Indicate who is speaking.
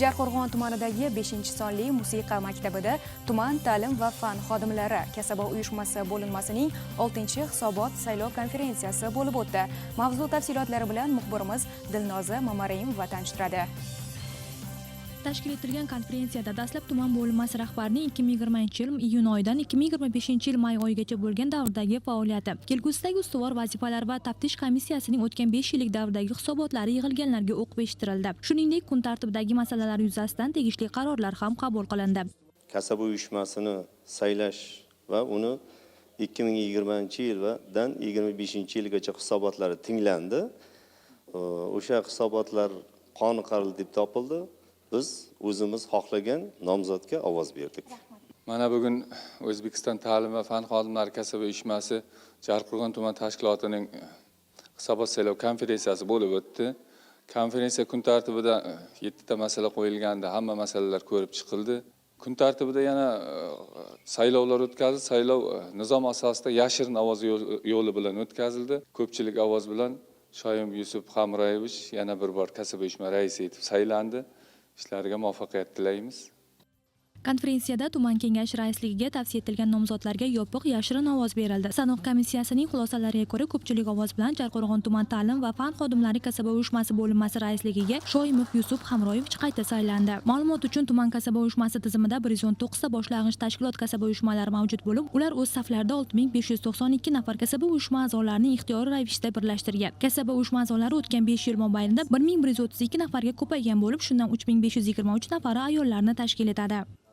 Speaker 1: Jarqo'rg'on tumanidagi 5-sonli musiqa maktabida tuman ta'lim va fan xodimlari kasaba uyushmasi bo'linmasining 6-hisobot saylov konferensiyasi bo'lib o'tdi. Mavzu tafsilotlari bilan muxbirimiz Dilnoza Mamaraimova tanishtiradi.
Speaker 2: Tashkil etilgan konferensiyada dastlab tuman bo'linmasi rahbarining 2020-yil iyun oyidan 2025-yil may oyigacha bo'lgan davrdagi faoliyati, kelgusidagi ustuvor vazifalar va taftish komissiyasining o'tgan 5 yillik davrdagi hisobotlari yig'ilganlarga o'qib eshittirildi. Shuningdek, kun tartibidagi masalalar yuzasidan tegishli qarorlar ham qabul qilindi.
Speaker 3: Kasaba uyushmasini saylash va uni 2020-yildan 25-yilgacha hisobotlari tinglandi. O'sha hisobotlar qoniqarli deb topildi. Biz o'zimiz xohlagan nomzodga ovoz berdik.
Speaker 4: Mana bugun O'zbekiston ta'lim va fan xodimlari kasaba uyushmasi Jarqo'rg'on tuman tashkilotining hisobot saylov konferensiyasi bo'lib o'tdi. Konferensiya kun tartibida yettita masala qo'yilgandi, hamma masalalar ko'rib chiqildi. Kun tartibida yana saylovlar o'tkazildi. Saylov nizom asosida yashirin ovoz yo'li bilan o'tkazildi. Ko'pchilik ovoz bilan Shoyim Yusuf Hamroyevich yana bir bor kasaba uyushma raisi etib saylandi. Ishlariga muvaffaqiyat tilaymiz.
Speaker 2: Konferensiyada tuman kengashi raisligiga tavsiya etilgan nomzodlarga yopiq yashirin ovoz berildi. Sanoq komissiyasining xulosalariga ko'ra, ko'pchilik ovoz bilan Jarqo'rg'on tuman ta'lim va fan xodimlari kasaba uyushmasi bo'linmasi raisligiga Shoimov Yusuf Hamroyevich qayta saylandi. Ma'lumot uchun, tuman kasaba uyushmasi tizimida 119 ta boshlang'ich tashkilot kasaba uyushmalari mavjud bo'lib, ular o'z saflarida 6592 nafar kasaba uyushma a'zolarini ixtiyoriy ravishda birlashtirgan. Kasaba uyushma a'zolari o'tgan 5 yil mobaynida 1132 nafarga ko'paygan bo'lib, shundan 3523 nafari ayollarni tashkil etadi.